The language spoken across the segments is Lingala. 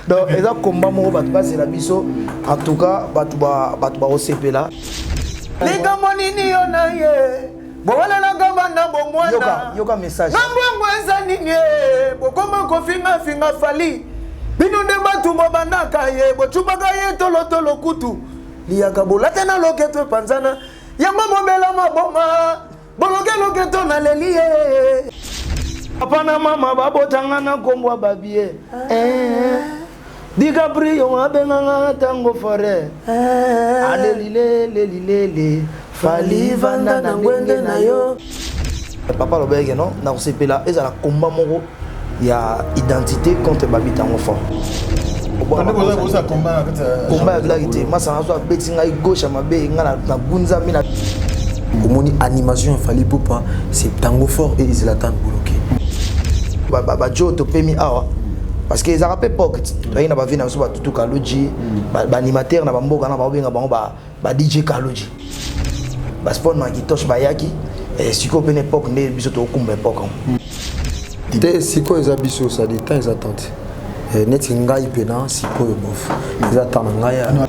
Donc eza combat moko, bato bazela biso. En tout cas, bato bakosepela. Likambo nini yo na ye bowelelaka bana bomwana? Yoka message. Na mbongo eza nini ye bokoma kofingafinga Fally? Bino nde bato bobandaka ye, bocubaka ye tolotolo, kutu liyaka bolata na loketo epanzana yango, mobela maboma boloke loketo naleli ye. Papa na mama babotanga na nkombo ya babie eh. DiCaprio abenganga ntango fore alelilelelilele. Fally, vanda na ngwende na yo. Papa alobaki no na kosepela, ezala combat moko ya identité contre Babi Tango Fort. Combat ya blague te. Masanga so abeti ngai gauche ya mabe, ngai nagunzami na Omoni animation ya Fally Ipupa, c'est Tango Fort et Zlatan Boloke. Bajo topemi awa parce que ezalaka mpe époque toyaki na bavie na biso, batutu Kaloji, baanimateur na bamboka na baobenga bango ba DJ Kaloji, basport Makitosh bayaki. Sikoyo mpe na époque nde biso tokokumba époque yango. Te, sikoyo eza biso, sadi temps eza tante neti ngai mpena sikoyo bof eza temps na ngai.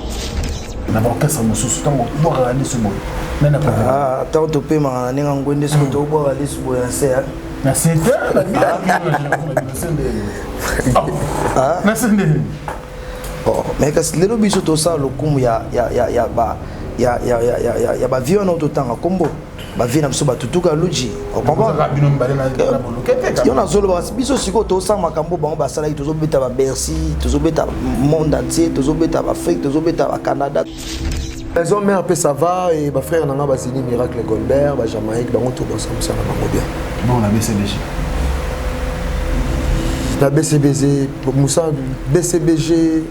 Na baorchestre mosusu, ntango obwakaka lisu boye, nani? Ntango topemaka na ndenge ngwe nde soki tobwaka lisu boye na se. Na se te, na se nde. Mais kasi lelo biso tosala lokumu ya bavie wana oyo totanga nkombo bavie na biso, batutuka luji. Yo nazoloba, biso sikoyo tosala makambo bango basalaki. Tozobeta baBercy, tozobeta monde entier, tozobeta baAfrique, tozobeta baCanada. Maison Mère mpe ça va, et bafrère na nga bazini Miracle Goldberg, baJamaïque, bango to basamisa na bango bien. Bon, na BCBG? Na BCBG, musa BCBG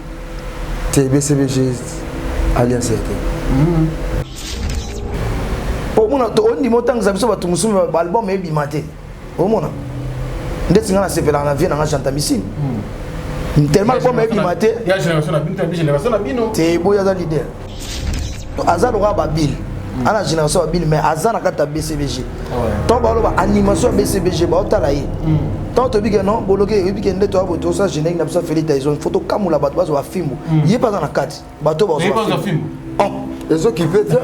te, BCBG alliance te. Omona, ondima otangisa biso bato mosusu, baalbum ebima te. Omona ndeti nga nasepelaka na vie nanga Chantamisine, tellement album ebima te. Te, boyo aza leader, aza lokola babile ana génération babile, mais aza na kati ya BCBG. Ntango baloba animation ya BCBG, baotala ye. Ntango tobike non boloke, oyebike nde toya boye, tosala générique na biso ya Félix Tyson, faut tokamula bato bazwa bafimbu. Ye mpe aza na kati, bato bazwa fimbu. Ezokipe te.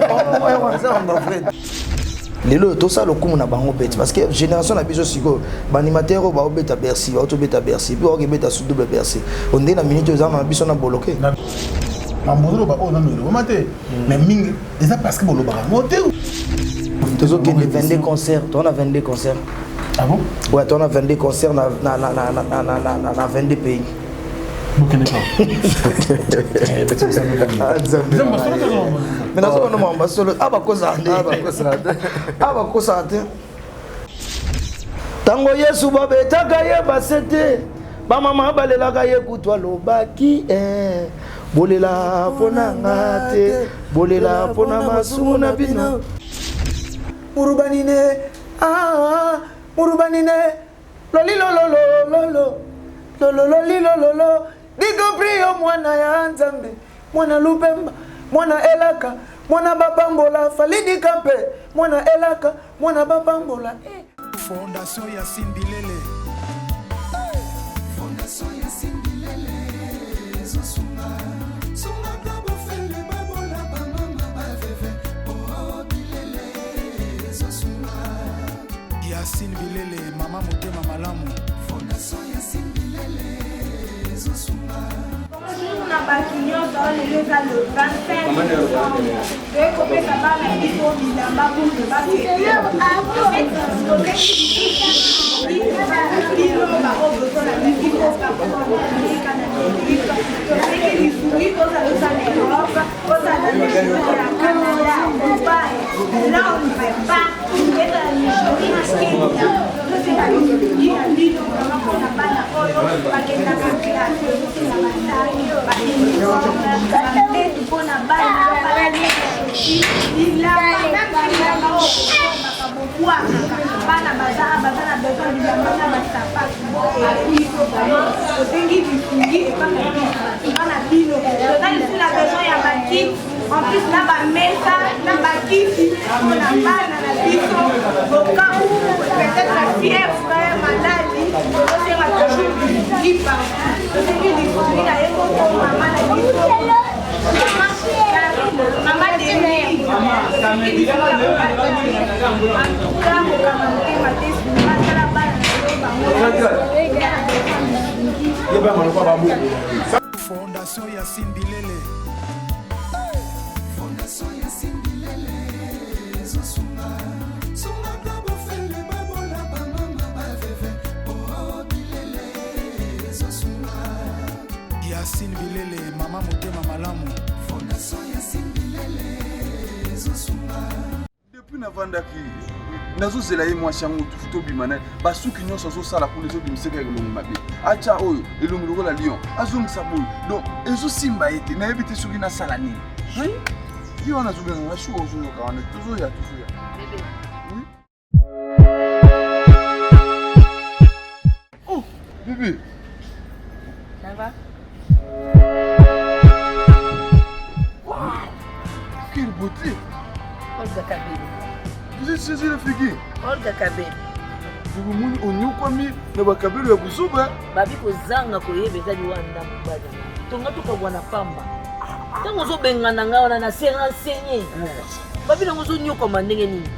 Lelo oyo tosala lokumu na bango beti, parce que génération na biso sikoyo, baanimateur oyo baobeta Bercy, baotobeta Bercy mpe baokebeta su double Bercy onde na minute oyo eza na biso na boloke. Bozoloba oyo nano elobama te, mais mingi eza parce que bolobaka yango te. Tozokende 22 concert, toza na 22 concert. Ah bon? Ouais, toza na 22 concert na 22 pays. Bokende ka. Mais nazokona makambo solo abakosaka nde, abakosaka te. Ntango Yesu babetaka ye basete, bamama balelaka ye, kutu alobaki eh, bolela mpo na nga te, bolela mpo na masumu na bino. Murubanine, ah, murubanine, lolilololololo, lolololilololo. DiCaprio, mwana ya Nzambe, mwana lupemba, mwana elaka, mwana bapambola. Fally Dicampe, mwana elaka, mwana bapambola eh. Fondation ya Simbilele. Fondation ya Simbilele ezosunga, sungaka bofele, babola, bamama, baveve o bilele ezosunga. Yasine Bilele, mama motema malamu. Fondation ya Simbilele ezosunga. Bonjour na bato nyonso. Lelo eza le 25 décembre, toye kopesa bana biso bilamba pour bafêter. Bino baoyo bozolanda biso Amerika, na Amerika, toseki lisungi. Ozala oza na Europe, ozala na ya Canada, Dubai, Londres, partout, ezala Nigeria, Kenya, toseka lisungi ya bino vraiment mpona bana oyo bakendaka classe. Tozosenga basac, bauniforme, bambetu mpona bana, bilamba, même bilamba oyo bosombaka bobwakaka. Bana baza na besoin bilamba na basapatu. Biso vraiment tosengi lisungi epa na biso, bana bino. Toza lisusu na besoin ya bakit, en plus na bamesa na bakiti mpona bana na biso, au cas où peut-être fièvre, maladie. Tozosenga toujours lisungi partout, tosengi lisungi na ye. Esalama lokola baboko. Fondation Yacine Bilele. Fondation Yacine Bilele ezosunga sungaka bofele babola bamama baveve oh bilele ezosunga Yacine Bilele mama motema malamu. Fondation Yacine Bilele ezosunga. Depuis navandaki nazozela ye mwasi yango tufu tobima na ye basuki nyonso azosala kuna ezobimisaka elongi mabe atya oyo elongi lokola lion azongisa boye donc ezosimba ye te nayebi te soki nasala nini ye wana azobenga nga shuka ozoyoka wana tozoya tozoya. Oh, bébé. Ça va? Wow, quelle beauté. Olga Kabelo. Vous êtes chez la fille? Olga Kabelo. Omoni onyokwami na bakabelo ya buzoba. Babi kozanga koyeba eza liwa ndambo mobali tonga tokabwana pamba ntango ozobengana ngai wana na se renseigner babi nango ozonyokwama ndenge nini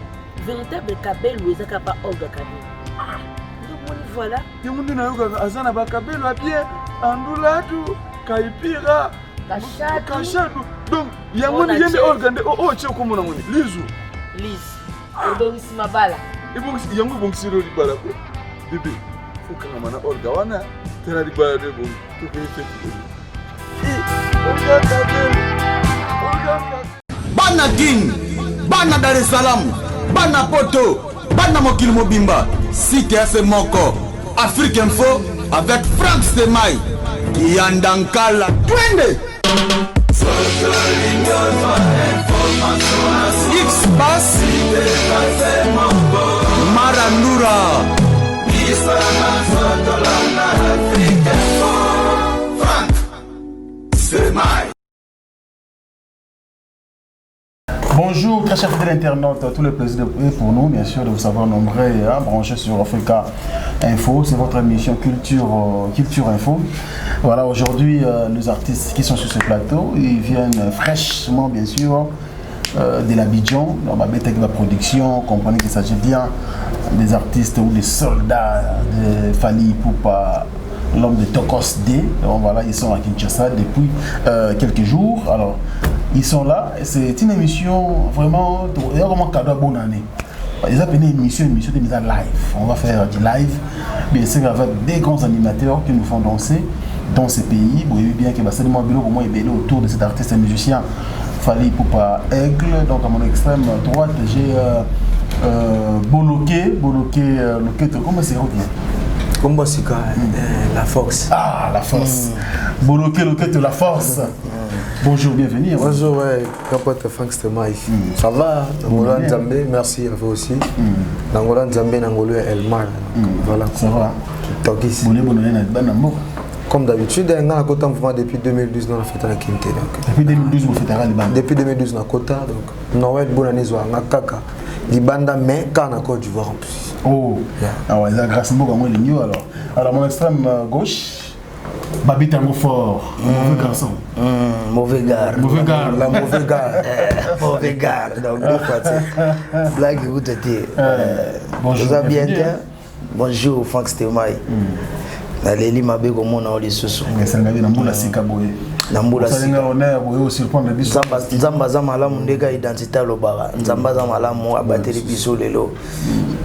véritable kabelo eza kaka pa Olga Kabelo. Ah, nde omoni voilà. Yango nde nayokaka aza na bakabelo ya bien andulatu kaipira kashatu donc yango nde ye nde Olga nde oyo tie okomona ngo nde lizu lizu ebongisi mabala ebongisi yango ebongisi lo libala ko bebe okangama na Olga wana tala libala nde ebongi tokei feti bebe Olga kabelo Olga kabelo. Bana Kin, bana Dar es Salaam, bana Poto, bana mokili mobimba, site ya se moko, Afrique Info avec Franck Stemay, Kiyanda Nkala, twende! X-Bass, Marandura. Franck Stemay. Bonjour, très chers fidèles internautes, tout le plaisir est pour nous, bien sûr, de vous savoir nombreux hein, branchés sur Africa Info. C'est votre émission Culture, Culture Info. Voilà, aujourd'hui, les artistes qui sont sur ce plateau, ils viennent fraîchement, bien sûr, de l'Abidjan, dans ma bête la production. Comprenez qu'il s'agit bien des artistes ou des soldats de Fally Ipupa, l'homme de Tokos D. Donc voilà, ils sont à Kinshasa depuis quelques jours. Alors, ils sont là. C'est une émission vraiment, vraiment cadeau à bonne année. Ils appellent une émission, une émission de mise en live. On va faire du live, bien sûr, avec des grands animateurs qui nous font danser dans ces pays. Vous voyez bien que bah, seulement Bilo, moi, est autour de cet artiste et musicien Fally Ipupa Aigle. Donc à mon extrême droite, j'ai Boloké, Boloké, Loketo. Comment c'est bien? Kombo sika, la force. Ah, la force. Boloké, Loketo, la force. Bonjour, bienvenue. Bonjour, ouais, capote Franck Stemay. Ça va? Nangola Nzambe, merci à vous aussi. Nangola Nzambe, Nangolo Elmar. Voilà. Ça va? Tokis. Bonne bonne année, bonne amour. Comme d'habitude, on a un mouvement depuis 2012 dans la fête à la Quinte. Donc. Depuis 2012, vous fêtez à Libanda. Depuis 2012, on a quota. Donc, Noël, bonne année, on a kaka. Libanda, mais quand on a Côte d'Ivoire en plus. Oh, yeah. Ah ouais, grâce à moi, il est mieux alors. Alors, mon extrême gauche, Babi Tango fort, mauvais garçon. Mauvais gars. Mauvais gars. La mauvais gars. Mauvais gars. Donc, deux fois, tu sais. Blague, vous te dites. Bonjour. Vous avez bien été. Bonjour, Franck Stemay. Naleli mabe komona o lisusu. Ngesanga na mbula sika boye. Na mbula sika. Honneur boye o surprendre biso. Nzamba aza malamu ndeka identité alobaka. Nzamba aza malamu abateli biso lelo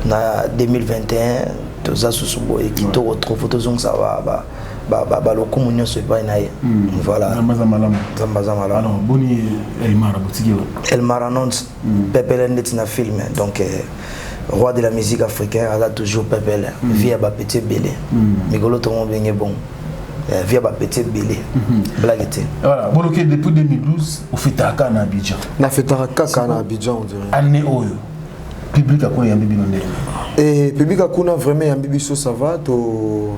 na 2021 toza susu boye kitoko trop faut tozongisa ba ba ba lokumu nyonso epai na ye. Voilà. Nzamba aza malamu. Nzamba aza malamu. Alors boni Elmara botiki wa. Elmara Nons pepele ndeti na film donc roi de la musique africaine aza toujours pepele vie ya ba petit belé mikolo tongo benge bon vie ya ba petit belé blague te. Voilà, Boloké depuis 2012 au fetaka na Abidjan. Na fetaka kaka na Abidjan on dirait. Année oyo public akuna yambi bino ndenge. Et public akuna vraiment yambi biso ça va to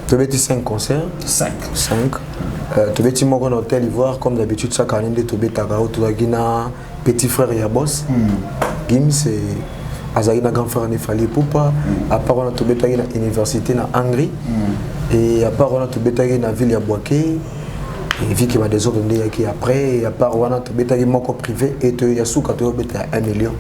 tobeti 5 concerts. 5. 5. Tobeti moko na Hôtel Ivoire comme d'habitude chaque année nde tobetaka oyo tozalaki na petit frère ya boss. Gims et azalaki na grand frère ne Fally Ipupa. À part wana tobetaki na université na Hongrie. Et à part wana tobetaki na ville ya Bouaké. Et vu qu'il y a des autres nde yaki après et à part wana tobetaki moko privé et to ya suka tobeta 1 million.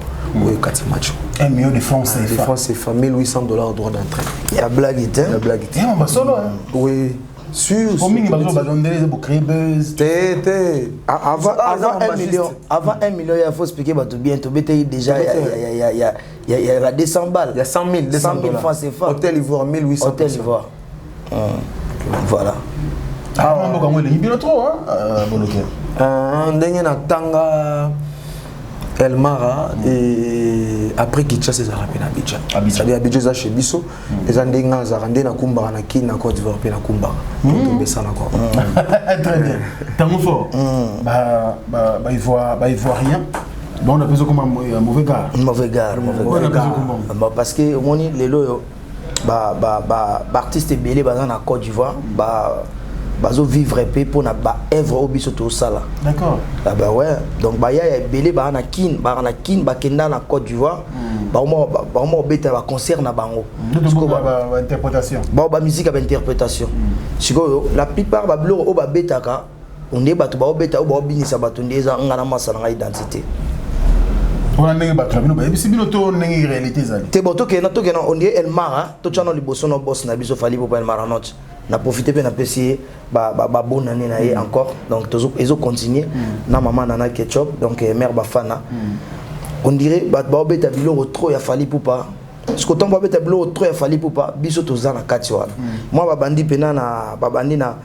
Oyo kati match. 1 million de francs CFA. De francs CFA, 1800 $ droit d'entrée. Il y a blague, hein? Il y a blague. Eh, on va solo, hein? Oui. Sur mingi bazondele eza bocrée buzz. Te te. Avant 1 million, avant 1 million, il faut expliquer bato bien, tobetaki déjà ya ba 200 balles. Il y a 100 000, 100 000 francs CFA. Hôtel Ivoire, 1800. Hôtel Ivoire. Voilà. Ah, mboka yango elengi bino trop, boloke. Ndenge natanga Elmara et après Kinshasa, ezalaka mpe na Abidjan, c'est-à-dire Abidjan eza chez biso, eza ndenge azalaka nde nakumbaka na Kini, na Côte d'Ivoire mpe nakumbaka, tombesana quoi. Très bien. Tango Fort, baivoirien, bon, on appelle ça comme un mauvais gars. Mauvais gars, mauvais gars. Parce que omoni lelo oyo baartiste ebele baza na Côte d'Ivoire, bazovivre mpe mpona baœuvre oyo biso tosala. Ah bah ouais, donc baya ebele baa na Kine, baa na Kine, bakenda na Côte d'Ivoire, bakoma kobeta baconcert na bango. Interprétation. Bao bamusique ya bainterprétation. Sikoyo la plupart babiloko oyo babetaka onde bato baobeta, oyo baobinisa bato nde eza nga na masa na ngai Identité. Wana ndenge bato na bino bayebisi bino to ndenge réalité ezali? Te, bon, tokenda ondie Elmara, totya no liboso no boss na biso Fally Ipupa Elmara Note na profite mpe napesi ye babonne année na ye encore. Donc ezocontinue na mama Nana Ketchup, donc mare bafana. On dirait bato baobeta biloko trop ya Fally Ipupa, parce que ntango babeta biloko trop ya Fally Ipupa, biso toza na kati wana. Mwa babandi mpena na babandi na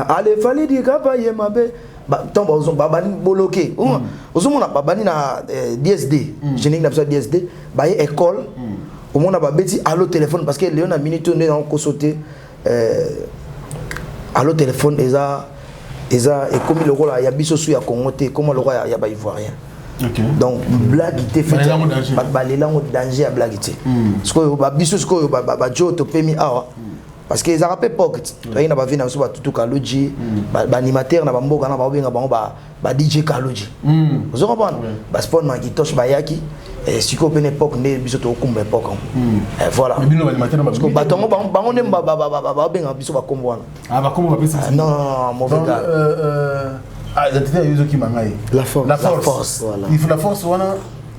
ale Fally dikapa ye mabe, ntango babandi boloke, ozomona babandi na DSD, générique na biso ya DSD, baye école, omona babeti allo téléphone, parce que lelo na minute oyo nde nakokoso te, allo téléphone eza ekomi lokola ya biso su ya Congo te, ekoma lokola ya baivoirien. Donc blague te, balelango danger ya blague te. Sikoyo babiso, sikoyo bajo topemi awa, parce que ezalaka mpe époque toyaki na bavie na biso, batutu Kaluji, baanimateur na bamboka na baobenga bango ba DJ Kaluji, ozo comprendre, basport Makitosh bayaki. Sikoyo mpe na époque nde biso tokokumba époque yango, voilà. Bato yango, bango nde baobenga biso bakombo wana. Non, non, mauvais gars. Ah, identité ya yo ezokima ngai. La force. La force, voilà. Il faut la force wana,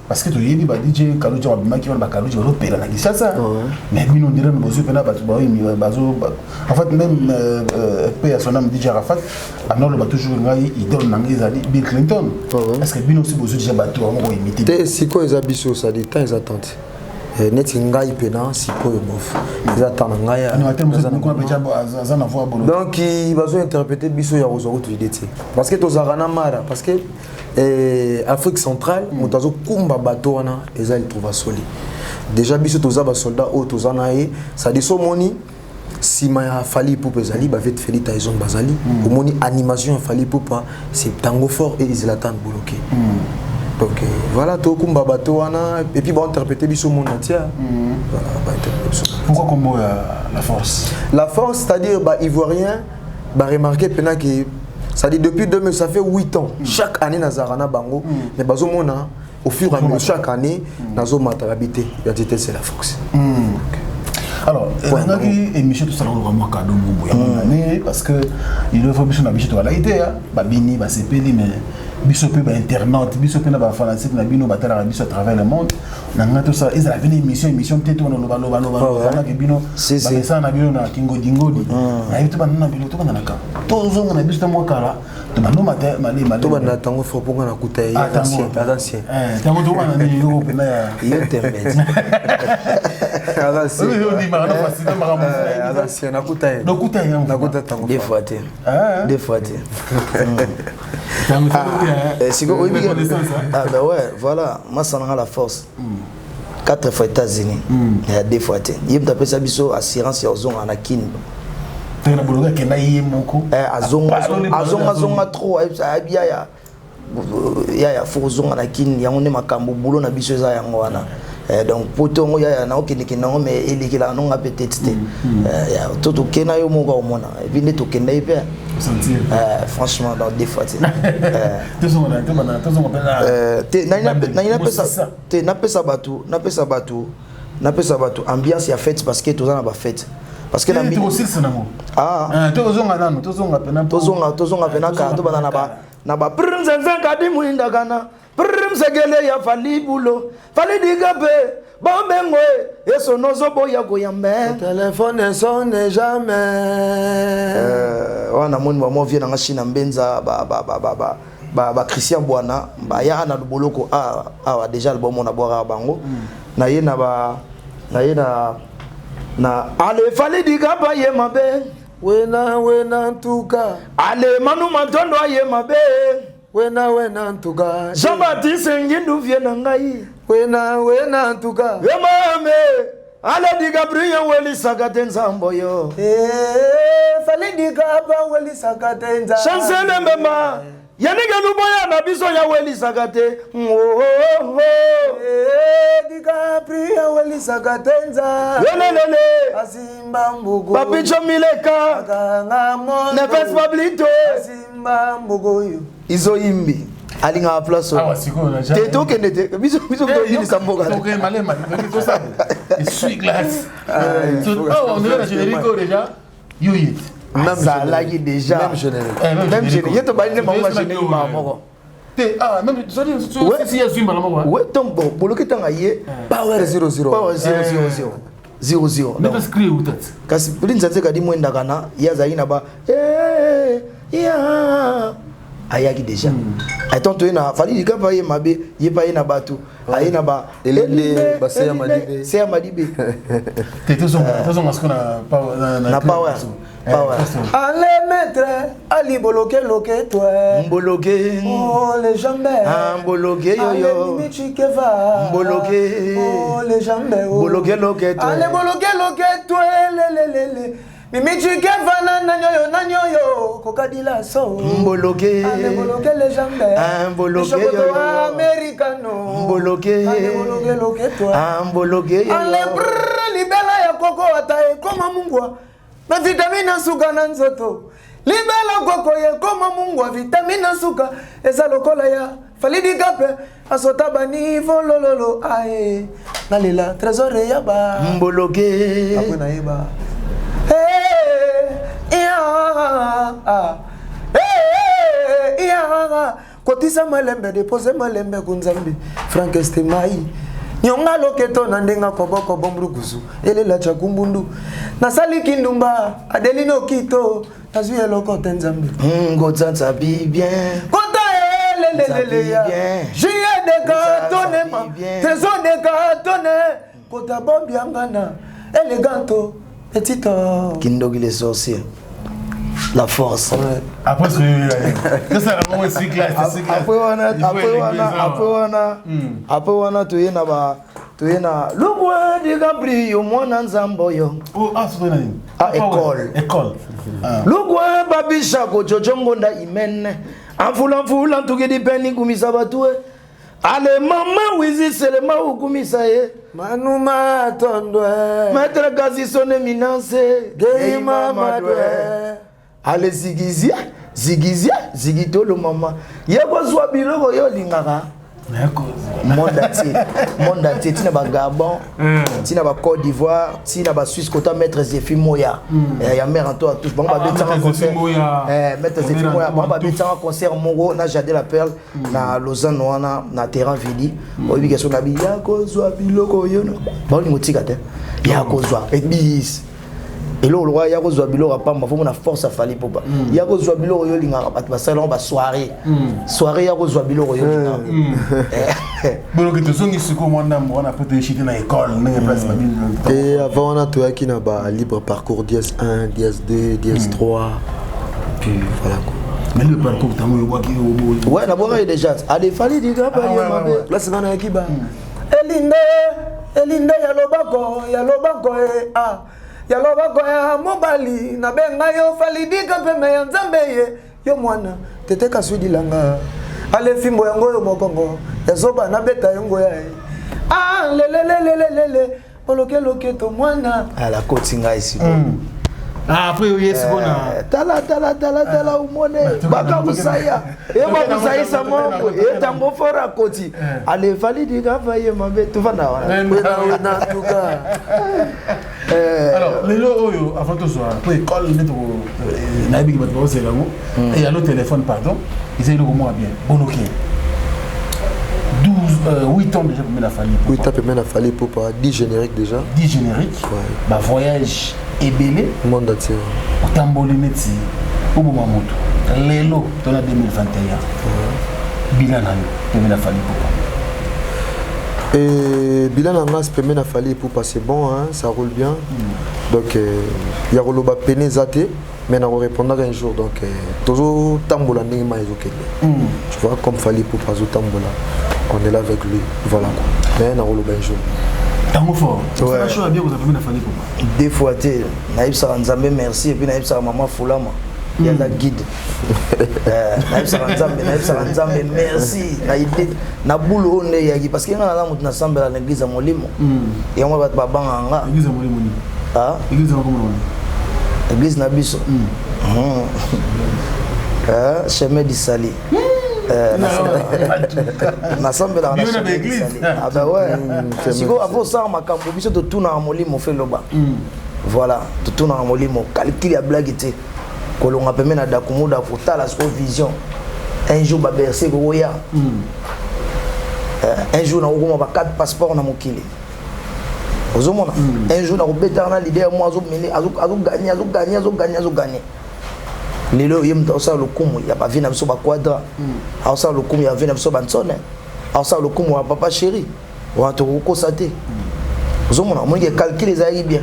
parce que toyebi ba DJ Kaluji babimaki wana, bakaluji bazopela na Kinshasa, mais bino ndire bozwi mpena bato bazo, en fait, même pe ya son âme DJ Arafat anoloba toujours: ngai idole na ngai ezali Bill Clinton. Est ce que bino aussi bozwi déjà bato yango koimite? Te, sikoyo eza biso, sadi temps eza tante neti ngai mpena sikoyo bof eza temps na ngai. Aza na voix bolo. Donc bazo interpréter biso ya kozwa kutu idée te, parce que tozalaka na mara, parce que Afrique centrale, moto azokumba bato wana eza Litrouva Soli. Déjà biso toza basoldat oyo toza na ye, c'est-à-dire so omoni nsima ya Fally Ipupa ezali bavet Feli Tyson bazali, omoni animation ya Fally Ipupa, c'est Tango Fort et Zlatan Boloke. Donc voilà, tokumba bato wana et puis bainterpréter biso monde entier. Voilà, bainterpréter biso. Pourquoi kombo ya La Force? La Force, c'est-à-dire ba ivoirien baremarqué mpena ke, c'est-à-dire depuis 2000, ça fait 8 ans, chaque année nazalaka na bango, mais bazomona au fur et à mesure chaque année nazomata, babi te, identité c'est la force. Alors, elangaki émission tosalaka vraiment cadeau mobo ya bonne année, parce que il faut biso na biso toalaki te, babini basepeli, mais biso mpe bainternaute, biso mpe na bafanatique na bino batalaka biso à travers le monde na ngai, tosala ezala pene émission te, tona lobalobalobangaki bino bamesana na bino na kingodingodi, nayebi to banda na bino, tobanda na ka tozonga na biso ta mwa kala, tobandoma te malema. Tobanda ntango fort mponga nakuta ye aza ancien. Ntango tobanda nini yoko mpena ya Yo tembe. Aza ancien, nakuta ye. Nakuta ye. Nakuta ntango. Deux fois te, deux fois te. Sikoyo oyebi, ah ben ouais, voilà, masananga La Force, quatre fois États-Unis ya deux fois te, ye moto apesa biso assurance ya ozonga na Kini. Na boloka akenda ye moko. Azongazonga trop, ayebi yaya yaya fo kozonga na Kini, yango nde makambo bulo na biso eza yango wana. Donc po tongo yaya naokendekende yango, mais elekelaka nonga mpe tete te, to tokenda yo moko akomona, et puis nde tokenda ye mpe franchement dans deux fois te. Te, napesa bato ambiance ya fête, parce que toza na bafête, parce que na ah tozonga nanu, tozonga pena. Tozonga pena kaka, tobanda na ba na ba prr nzenze kadi muindakana prr. Sekele ya Fally Bulo, Fally Dikape, Bobengo e sono boya koyambe. Téléphone sonne jamais. Wana moni ba mo vie na nga Mbenza ba ba ba ba ba ba, ba Christian Bwana ba ya na boloko a a déjà album on a boire bango. Na ye na ba na ye na na ale Fally Dikapa ye mabe. Wena wena ntuka. Ale Manu Matondo aye mabe. Wena wena ntuka. Jean-Baptiste Ngindu vie na ngai. Wena wena ntuka. Emame ale Dikabriyo welisaka te nzambo yo. Eh, Fally Dikapa welisaka te nzambo. Chancel Mbemba yanike luboya na biso ya welisaka te. Oh, oh, oh. Eh, Dikaprio welisaka te nzambo. Lelelele. Asimba mbuku. Papicho Mileka. Akanga moto. Nefes Pablito. Asimba mbuku yo. Izoyimbi alingaka place Awa sikoyo na te tokende te biso biso toyinisa mboka te. Tokende malema, tokende tosala. Essuie-glace. Oh, on est na générique oyo déjà. Yo ye. Azalaki déjà. Même générique. Eh, même Même générique. générique. Ye tobali nde bango ba générique mbala moko. Te, ah, même Ouais. si ya zwimba na moko. Ouais, donc bon, boloki ntango aye Power 00. power 0 0 0 0 0. Mais parce que utat. Kasi Prince Nzeka di mwendaka na ye azalaki na ba eh, ya ayaki déjà. Attends toye na Fally Dikapa ye mabe ye pa ye na bato aye na ba Elende, ba Seya Madibe. Seya Madibe. Te tozonga tozonga sikoyo na power Na power. Power. Allez maître, ali boloke loke toi. Mboloke. Oh les jambes. Ah, mboloke yo yo. Allez mimi chikeva. Mboloke. Oh les jambes. Oh. Mboloke loke toi. Allez boloke loke toi le le le le. Mimi chikeva na na nyoyo na nyoyo kokadila so. Mboloke. Allez boloke les jambes. Ah, mboloke Bishokoto yo yo. americano. Mboloke. Allez boloke loke toi. Ah, mboloke yo yo. Ale brrr, libela ya koko ata ekoma mungwa na vitamine ya suka na nzoto libela koko ekoma mungwa vitamine ya suka eza lokola ya Fally Dikape asota banivo lololo ae nalela trésor eyaba Mboloke. apres nayeba Eh, ya, ah. Eh, ya, kotisa malembe depose malembe kunzambi Frank Estemai nyonga loketo na ndenga kobokobo mbrukusu elela chakumbundu nasali kindumba adelino kito nazwi eloko te nzambi Ngotsatsa bi bien. kota eleleleleya Bien. juillet de katone ma Bien. trésor de katone kota bombiangana eleganto etito Kindoki les sorciers. La force. Après ce ça la moko essuie-glace, essuie-glace. Après wana, Il faut après wana, élever ça. après wana, après wana toye na ba toye na Lubwa DiCaprio mwana nzambo yo. Oh, ah, c'est nani? Ah, école. École. Ah. Lugwa babisha kojojo ngonda imene. Amfula mfula ntukidi peni kumisa batue. Ale mama wizi selema ukumisa ye. Manu matondwe Maître Gazi son éminence. Gei mama dwe. Ale zigizia, zigizia, zigitolo mama. Ye kozwa biloko yo olingaka. Monde entier, monde entier, tina ba Gabon, tina ba Côte d'Ivoire, tina ba Suisse, kota Maître Zephy Moya. Eh, ya mère en toi tous. Bango ba Ah, betanga Maître concert. Zephy Moya. Eh, Maître Zephy Mère Moya, en bango ba toi. betanga concert moko na Jardin la Perle na Lausanne wana na terrain vidi. Oyebi question na bi ya kozwa biloko yo. Ba olingo tika te. Ya kozwa et bis. Eloko lokola ya kozwa biloko ya pamba fo mona force afali popa ya kozwa biloko oyo olingaka bato basalaka basoirée soirée ya kozwa biloko oyo olingaka. Boloke tozongi sikoyo mwa ndambo wana po toyeshite na école ndenge place na bino. Et avant on a toyaki na ba libre parcours DS 1, DS 2, DS 3 puis voilà quoi. Mais le parcours tango oyobwaki Ouais, nabwakaki déjà ale Fally Dikapa Ah, ye ouais, mabe. ouais, ouais. Place nga nayaki ba elinde elinde ya lobako ya lobako e ah ya lobako ya mobali nabenga yo Fally Dika peme ya nzambe ye yo mwana tete kaswidilanga ale fimbo yango oyo mokongo ya zoba nabeta yo ngoya ye ah lelelelelele oloke loketo mwana Ala koti ngai sikoyo. Ah, après oye sikoyo na Tala tala tala tala umone bakakusaya ye bakusayisa moko ye tango fora koti ale Fally Dikapa ye mabe tofanda wana. Wena wena tuka. Alors lelo oyo avant tozwa po école nde nayebiki bato baozela yango e allo téléphone pardon eza eloko moko ya bien boloke d'où 8 ans déjà pembeni na Fally Ipupa. 8 ans pembeni na Fally Ipupa, 10 génériques déjà. 10 génériques. Ouais. Ba voyage ebele. Monde entier. Otamboli neti oboma moto. Lelo tona 2021. Ouais. Bilan na yo pembeni na Fally Ipupa. Et bilan na nga pembeni na Fally Ipupa c'est bon hein, ça roule bien. Donc ya koloba pene eza te mais nako répondre un jour donc tozo tambola ndenge mai ezokende. Tu vois comme Fally Ipupa azo tambola, on est là avec lui, voilà quoi. Mais nakoloba un jour. Tango fort. Ouais. Osala show ya bien kozala pembeni na Fally Ipupa. Deux fois te, nayebisaka Nzambe merci et puis nayebisaka mama Fulama. Ya la guide. Nayebisaka Nzambe, nayebisaka Nzambe merci na idée na boulot oyo nde eyaki parce que nga naza moto nasambela na église ya molimo. Yango bato babangaka nga. Église ya molimo nini? Ah? Église ya molimo nini? Église na biso. Chemin du salut. Nasambelaka na chemin du salut. Ah ben ouais. Sikoyo avant osala makambo biso totunaka molimo fe loba. Voilà, totunaka molimo, calcul ya blague te. Kolonga pembe na dakumuda kotala sikoyo vision. Un jour ba bercer koya. Un jour nakokoma ba 4 passeports na mokili. Ozomona un jour nakobetaka na leader mo azomene azoganye azoganye azoganye azoganye. Lelo ye moto aosala lokumu ya bavie na biso baquadra, aosala lokumu ya bavie na biso bansone, aosala lokumu ya papa chéri wana tokokosa te. Ozomona omonike calcul ezalaki bien.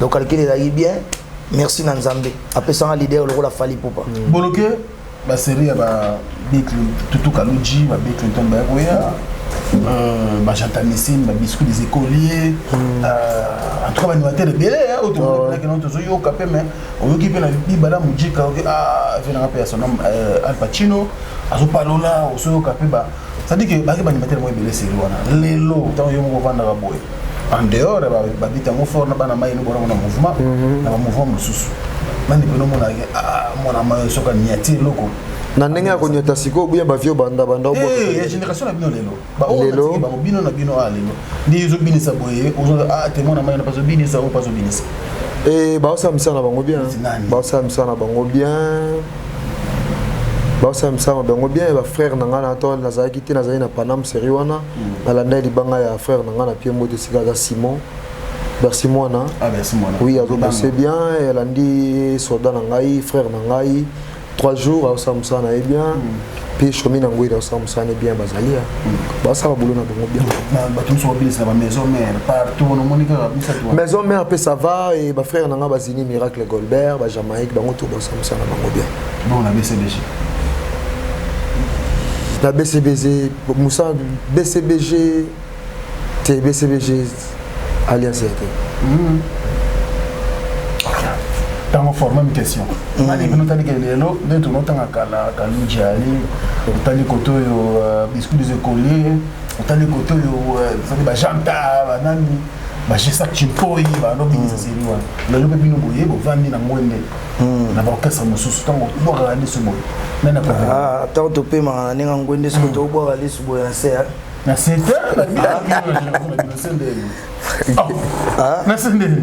Donc calcul ezalaki bien, merci na Nzambe apesanga leader lokola Fally Ipupa. Boloke ba série ya ba Bill Tutu Kaluji, ba Bill Clinton ba koya, ba Chantal Messine, ba biscuit des écoliers, en tout cas ba animateur ebele hein, oyo tomonaki na tozoyoka pe mais oyoki pe na bibala mujika oki ah venanga pe ya son homme Al Pacino azopalola osoyoka pe ba c'est-à-dire que baki ba animateur mo ebele série wana lelo ntango yo moko ovandaka boye en dehors ya babita yango fort na bana mai no bona na mouvement na ba mouvement mosusu nani pene omonaki ah mwana mai soki aniati eloko na ndenge ya koniata sikoyo buya bavio banda banda ya génération na bino lelo baoyo bango bino na bino a lelo nde ezobinisa boye ah te mwana mai na bazobinisa oyo bazobinisa. Baosala misala na bango bien, baosala misala na bango bien, baosala misala na bango bien. Bafrère na ngai na to nazalaki te, nazali na Panam série wana, nalanda libanga ya frère na ngai na pie mbote esika aza Simon Bercy Mwana. Ah, Bercy Mwana. Oui, azobose bien, elandi soldat na ngai, frère na ngai 3 jours aosala mosala na ye bien. Mpe Shomi na Ngweli aosala mosala na ye bien, bazali baosala boulot na bango bien. Bato mosusu babilisa ba maison mère partout onomoni kaka misato. Maison mère mpe ça va e bafrère na ngai bazini Miracle Goldberg bajamaïque bango to baosala mosala na bango bien. Bon, na BCBG? Na BCBG mosala BCBG te, BCBG alliance ya te. Ntango fort, même question. Nani bino otali ke lelo nde tonotanga kala Kaluji ali otali kote oyo biscuit des écoliers otali kote oyo ezali bajanta banani bagesak chimpoi banobinisa seri wana lelo mpe bino boye bovandi na ngwende na baorchestre mosusu ntango obwakaka liso boye nani? Ntango topemaka na ndenge ngwende soki tobwaka liso boye na se. Na se te, na se ndeni.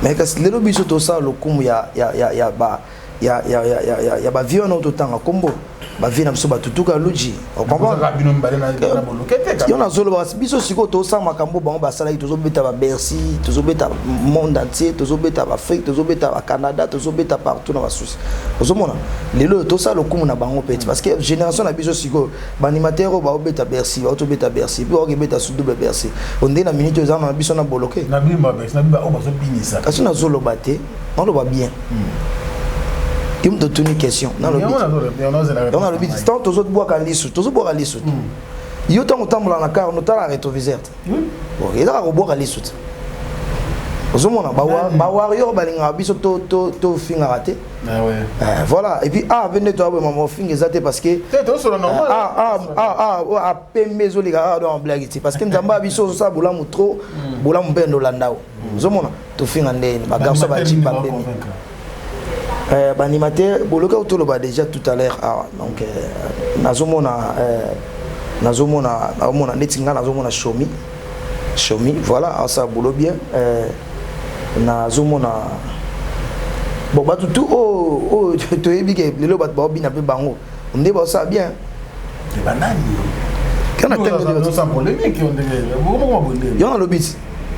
Mais kasi lelo biso tosala lokumu ya ya ya ya ba ya ya ya ya ya ya bavie wana oyo totanga nkombo bavie na biso batutuka luji. Yo nazoloba kasi biso sikoyo tosala makambo bango basalaki, tozobeta babercy, tozobeta monde entier, tozobeta baafrique, tozobeta bacanada, tozobeta partout na basusi. Ozomona lelo oyo tosala lokumu na bango peti parce que génération na biso sikoyo baanimateur oyo baobeta Bercy, baotobeta Bercy mpe baokebeta su double Bercy onde na minute oyo eza na biso na boloke. Kasi nazoloba te, naloba bien, yo moto otuni question, nalobi ntango tozobwaka lisu, tozobwaka lisu te. Yo ntango otambola na car notala rétroviseur te, ezaka kobwaka lisu te. Ozomona bawarrior balingaka biso tofingaka te. Voilà, et puis ah mpe nde toyaboye mama ofinga eza te parce que apembe ezoleka kaka donc blague te parce que Nzambe ya biso ozosala bolamu trop, bolamu mpe ndolanda o ozomona tofinga ndeni bagarçon bajip bapembe baanimateur boloka toloba déjà tout à l'heure awa. Donc nazomona nazomona naomona neti nga nazomona Shomi, Shomi voilà asala boulot bien. Nazomona bon bato tu oyo toyebi ke lelo bato baobina mpe bango nde baosala bien. Banani? Yo nalobi ti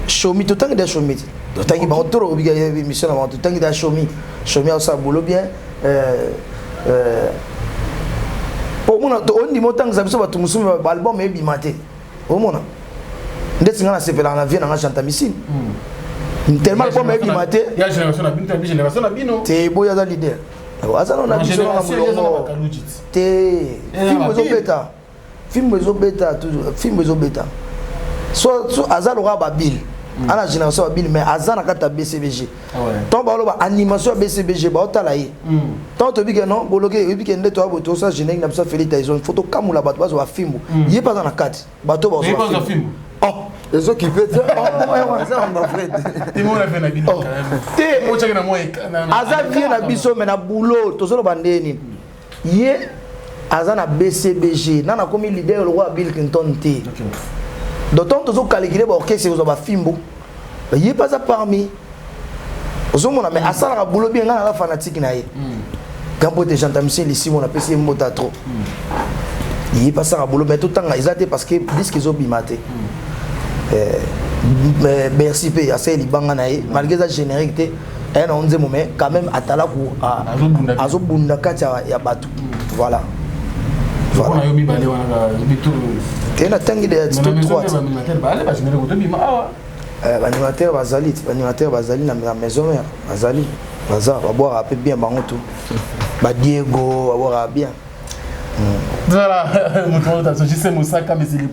shomi, totangi da shomi ti, totangi bango toro obika émission na bango, totangi da shomi. Shomi aosala boulot bien. Omona, ondima otangisa biso bato mosusu, baalbum ebima te. Omona ndeti nga nasepelaka na vie nanga Chantamisine tellement album ebima te. Te, boyo aza leader, aza nano na biso na molongo te. Film ezobeta, film ezobeta, film ezobeta. So aza lokola babile ana génération ya babile, mais aza na kati ya BCBG. Ntango baoloba animation ya BCBG, baotala ye. Ntango toyebi ke non, boloke oyebi ke nde toya boye, tosala générique na biso ya Félix Tyson, faut tokamula bato bazwa bafimbu. Ye mpe aza na kati, bato bazwa fimbu. Ezokipe te. Te, aza vie na biso, mais na boulot tozoloba nde nini, ye aza na BCBG, nana akomi leader lokola Bill Clinton te. Donc ntango tozokalkule baorchestre kozwa bafimbu, ye mpe aza parmi, ozomona. Mais asalaka boulot bien, ngai naza fanatique na ye. Gambo te, gentamicien lisimo, napesi ye mbota trop. Ye mpe asalaka boulot, mais totanga eza te parce que disque ezobima te. Bercy mpe asali libanga na ye malgré eza générique te, aya na nzembo, mais quand même atalaku azobunda kati ya bato, voilà. Te, natangi de to 3 baanimateur bazali, baanimateur bazali na maison mère, bazali, baza babwaka mpe bien, bango tu badiego babwaka bien. Voilà, moto oyo JC Mosaka, mais c'est le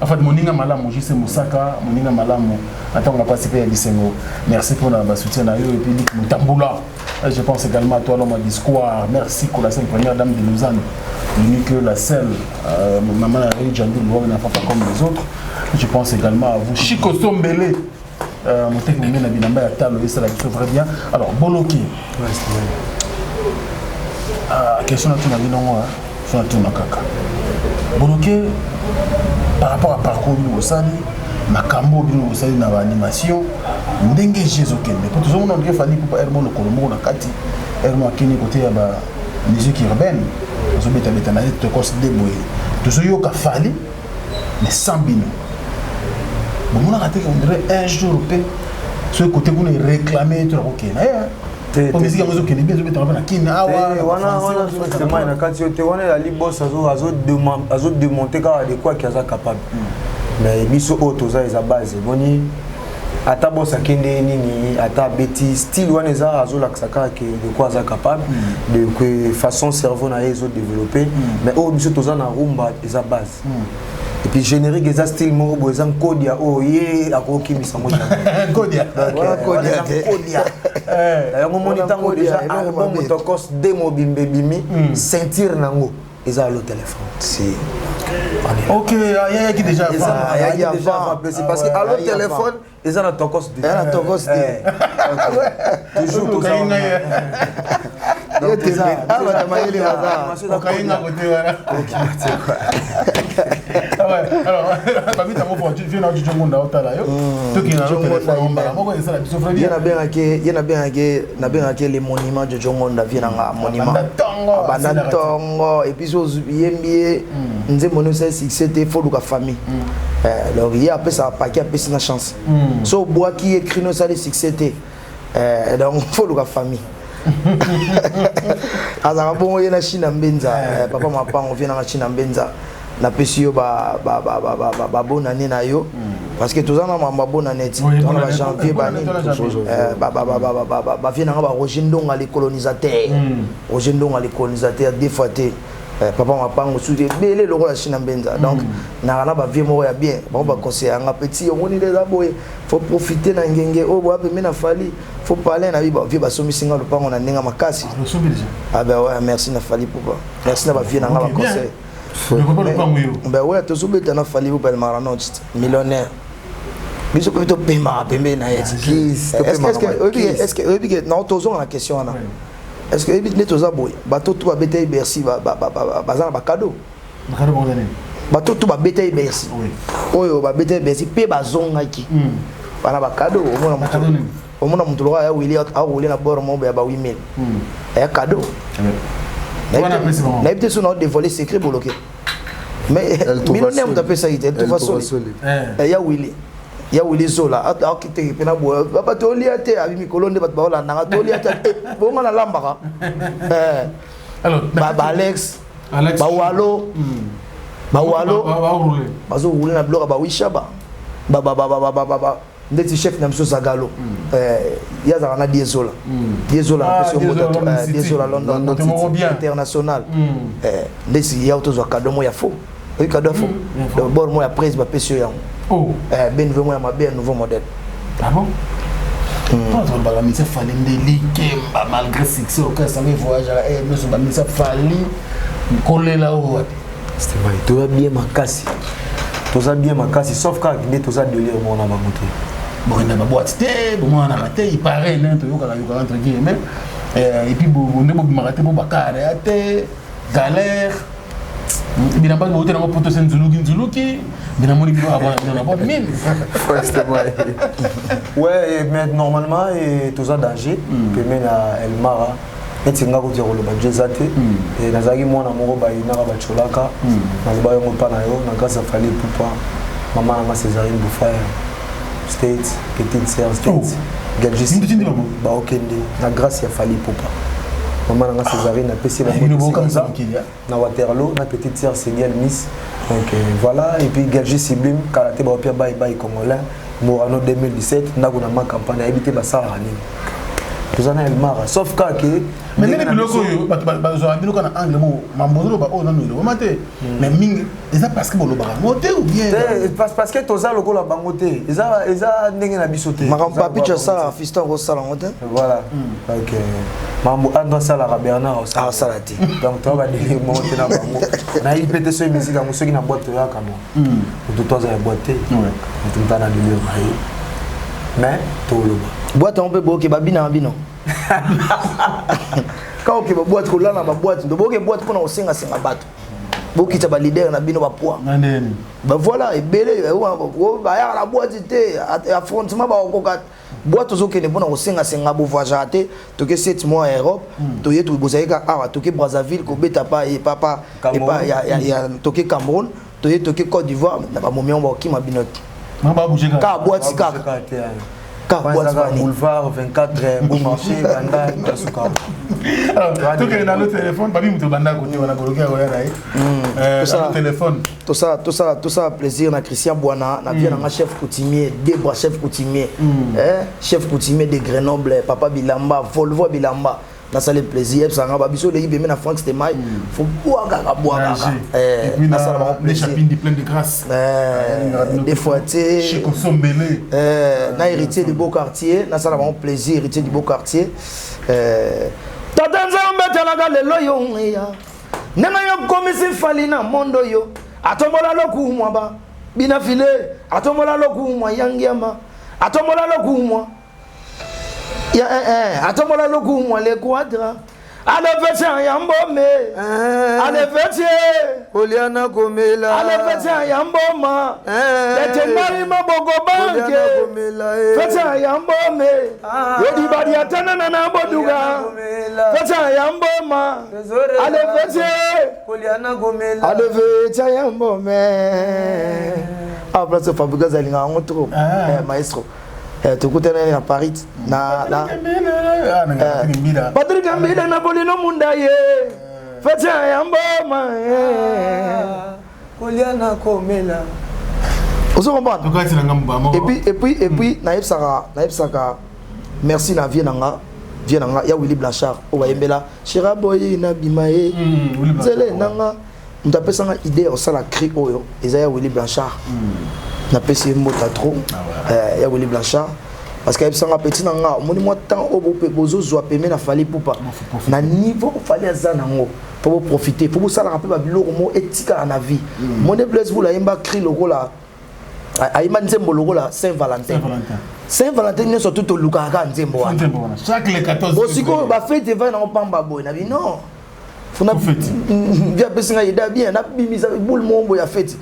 en fait moninga malamu, JC Mosaka, moninga malamu, ntango na pasi mpe ya bisengo. Merci mpona basoutien na yo. Et puis Lik Mutambula, je pense également à toi, l'homme à discours. Merci pour la seule première dame de Lausanne, l'unique, la seule, maman Harry Djandou, n'a pas comme les autres. Je pense également à vous, Chico Sombele, moteki monene na bilamba ya talo, esala biso très bien. Alors Boloki, question natuna bino ngo, so natuna kaka Boloke par rapport à parcours bino bosali, makambo bino bosali na baanimation, ndenge je ezokende, po tozomona ondike Fally Ipupa ermo lokolo moko na kati, ermo akende kote ya ba musique urbaine, azobetabeta na ye tokos de boye, tozoyoka Fally mais sans bino. Bomonaka te, on dirait un jour mpe soki kote kuna eréclame to nakokende ye, po musique yango ezokende bien, ezobetaka mpe na Kini awa. Wana wana na kati yo te, wana ezali boss azodémonte kaka de quoi ki aza capable. Mais biso oyo toza eza base eboni, ata boss akende nini, ata abeti style wana, eza azolakisa kaka ke de quoi aza capable, de que façon cerveau na ye ezodéveloppe. Mais oyo biso toza na rumba eza base. Et puis générique eza style moko boye, eza nkodia oyo ye akokimisa ngo. Nkodia. Nkodia yango moni, ntango déjà album Tokos de mobimba ebimi, ceinture nango eza alo téléphone. Si. Ok, ayaki déjà. Ayaki déjà avant, parce que alo téléphone eza na Tokos. Eza na Tokos te. Toujours toza. Bato mayele baza. Okainga kote wana. Alors babita ngo po vie na Jojo Ngonda, otala yo, tokende na téléphone mbala moko, esala biso vrai. Ye nabengaki, ye nabengaki, nabengaki le monument Jojo Ngonda, vie nanga monument. Abanda ntongo. Et puis so yembi ye nzembo nyonso ya succès te, faut luka famille. Donc ye apesaka paki, apesi na chance. So obwaki ye cri, osali succès te, donc faut luka famille. Azalaka bongo ye na China Mbenza, papa Mapango, vie nanga China Mbenza, napesi yo babonane na yo, parce que toza na mambo abonane ti toza na bajanvier banini, bavie nanga baroger Ndonga le colonisateur, Roger Ndonga le colonisateur, deux fois te, papa Mapango, suki ebele lokola China Mbenza. Donc naka na bavie moko ya bien, bango baconseille yanga: petit, omoni nde eza boye, faut profiter na ngenge oyo boya pembe na Fally, faut parler na bi vie. Basombisi nga lopango na ndenge makasi. Ah ben ouais, merci na Fally Ipupa, merci na bavie na nga baconseil. Ben ouais, tozobeta na Fally Ipupa, El Maranot millionnaire, biso mpe topemaka pembeni na ye. Est-ce que oyebi ke non, tozonga na question wana, est ce que oyebi nde toza boye, bato tu babeta ye Bercy baza na bacadeau, bato tu babeta ye Bercy, oyo babeta ye Bercy mpe bazongaki bana bacadeau. Omona moto lokola ya wili aroule na bord moko ya ba 8000, eya cadeau. Nayebi te so na odévoile secret, boloke. Mais millionnaire moto apesaki te Eltovasoli ya Willy, ya Willy Zola akiteke mpe na boye bato olia te, abi mikolo nde bato baolandanga tolia te, bonga nalambaka baAlex, bawalo bawalo bazoroule na biloko ya bawisha ba ndeti chef na biso Zagalo, ye azalaka na Diesola, Diesola napesi yo mbote, Diesola London international. Ndeti ya tozwa cadeau mo ya faux, oyi cadeau ya faux, donc bord mo ya prise bapesi yo yango benve mo ya mabe ya nouveau modèle. Ah bon? Tolobaka misa Fally nde likemba, malgré succès okasanga voyage nyonso, bamisa Fally kolela oyo wapi? Toza bien makasi, toza bien makasi, sauf kaka nde toza délire moko na bango te. Bokenda baboîte te, bomonanaka te, il paraît, ndenge toyokaka yokaka entre guillemets, et puis nde bobimaka te, bo bakare ya te, galère bilamba bote nango poto se nzuluki nzuluki, mais namoni bino abona bino na boîte mine. Ouais, mais normalement toza danger pembeni ya Elmara. Neti nga kuti ya koloba njo eza te, nazalaki mwana moko bayinaka bacolaka, naloba yango mpa na yo na grâce ya Fally Ipupa, mama nanga Césarine Bufaya State, petite sœur State Galgis, baokende na grâce ya Fally Ipupa, mama nanga Césarine apesi bango na Waterloo na petite sœur Seguel Miss. Donc voilà, et puis Galgis Sublime kala te baopia bye bye congolais Morano 2017 ndako na ma campagne ayebi te basalaka nini, toza na Elmara, sauf kaka ke Mais ndenge biloko oyo bato bazwaka biloko na angle mo mambo ozoloba oyo nano elobama te, mais mingi eza parce que bolobaka yango te ou bien? Parce que toza lokola bango te, eza ndenge na biso te. Makambo Papicho asalaka, fiston akosala yango te. Voilà, donc makambo Ando asalaka, Bernard asala te. Donc toza badélire moko te na bango. Nayebi mpe te soki musique yango, soki na boîte toyaka mo moto to aza ya boîte te, moto moto ana délire na ye, mais toloba. Boîte yango mpe boyoke babinaka bino kaka oke baboîte, kolala na baboîte ndo boyoke boîte mpona kosengasenga bato bokita baleader na bino bapoids. Bavoila ebele bayaka na boîte te, affrontement bakokoka boîte. Ozokende mpona kosengasenga, bovoyageaka te. Toke 7 mois ya Europe, toye bozali kaka awa, toke Brazzaville kobeta pa papa, toke Cameroun, toye toke Côte d'Ivoire na bamomi yango bakokima bino te, kaka boîte kaka. Boulevard 24, Beau Marché, banda Kasuka. Tokende na lo téléphone, babi moto banda kote wana koloki ya koya na ye téléphone. Tosala, tosala, tosala plaisir na Christian Bwana na vie nanga, chef coutumier Debra, chef coutumier, chef coutumier de Grenoble, papa bilamba Volvo bilamba, nasala plaisir yebisanga babiso oleki pembe na Frank Stemai, fo bwakaka bwakaka, nasala bango plaisir plein de grâce. Des fois te na héritier du beau quartier, nasala bango plaisir, héritier du beau quartier. Tata Nzambe atalaka lelo yo ya ndenge yokomisi Fally na mondo oyo, atombola lokumwa ba bina file, atombola lokumwa yangiama, atombola lokumwa ya atombola lokumwa le quadra alefeti ya mbome alefeti. Kolia na komela. Alefeti ya mboma ete ngai maboko banke feti ya mbome yodibadi atanana na boduga feti ya mboma alefeti. Kolia na komela. Alefeti ya mbome. Ah, place Fabregas alingaka yango trop, maestro. Tokutana na Paris na Patrik Ambila na Bolino Munda ye feti ya mboma. Kolia na komela. Ozo comprendre? Et puis nayebisaka merci na vie na nga, vie na nga ya Willy Blanchard oyo bayembela Shira Boyi na bima ye nzele na nga. Moto apesanga idée ya kosala cri oyo eza ya Willy Blanchard, napesi ye mbota trop, ya Willy Blanchard, parce que ayebisanga: petit na nga, omoni mwa temps oyo bozozwa peme na Fally Ipupa na niveau Fally aza nango, mpo boprofite, mpo bosalaka mpe babiloko mo etikala na vie. Monde Blaise Bula ayemba cri lokola ayemba nzembo lokola Saint Valentin. Saint Valentin nyonso tu tolukaka kaka nzembo wana. Bo sikoyo bafete evai nango pamba boye na bino vi apesi ngai eda bien, nabimisa boule mombo ya feti.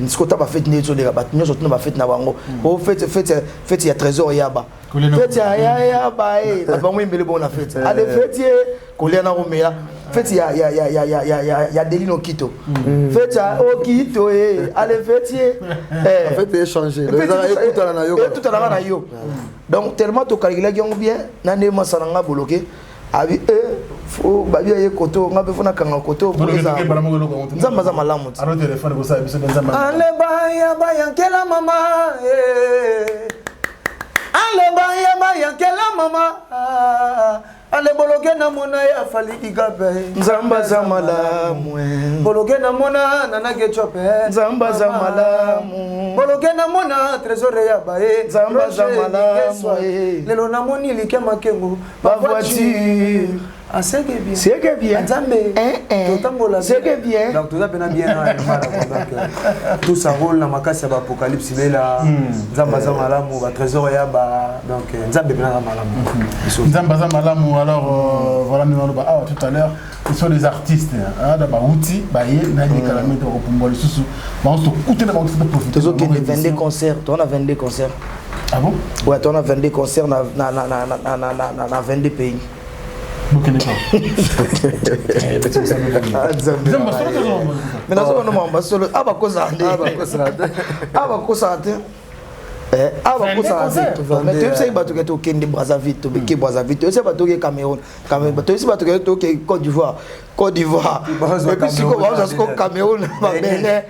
Sikota bafete nde ezoleka, bato nyonso tuna bafete na bango o fete, fete, fete ya Trésor yaba, fete ya yaba e bato bango yembele bongo na fete ale feti ye kolia na komela. Feti ya ya ya ya ya ya ya ya Delino Okito. Feti ya Okito eh ale feti eh. En fait, échanger. Ekutana na yo. Ekutana na yo. Donc tellement to calculaki yango bien na nde masala nga boloke abi eh fo babi aye koto nga mpe fo nakanga koto nzambe aza malamu ti ale baya bayankela mama eh. Ale baya bayankela mama ah. Ale boloke na mona ya Fally Dikape. Nzambe aza malamu eh. Boloke na mona nana ketchup eh. Nzambe aza malamu. Boloke na mona trésor ya baye. Nzambe aza malamu eh. Lelo namoni like makengo. Ba voiture. Ah, c'est que bien. C'est que bien. Nzambe. Eh, eh. Totambola. C'est que bien. Donc toza pena bien na mara donc tout ça roule na makasi ya ba apocalypse lela. Nzambe aza malamu ba trésor ya ba donc Nzambe pena aza malamu. Nzambe aza malamu alors voilà nous allons ah tout à l'heure ils sont des artistes hein da ba outi ba ye na likala mete ko pumba lisusu ba on se kuta na ba on se profiter. Tozokende 22 concerts, toza na 22 concerts. Ah bon? Ouais, toza na 22 concerts na na na na na na na na 22 pays. Bokende pa. Mais nazomona makambo solo a bakosaka nde a bakosaka te a bakosaka te mais toyebisaki bato ke tokende Brazzaville, tobeke Brazzaville, toyebisaki bato toke Cameroun, toyebisi bato ke toke Côte d'Ivoire, Côte d'Ivoire, et puis sikoyo baoza sikoyo Cameroun, Babénin.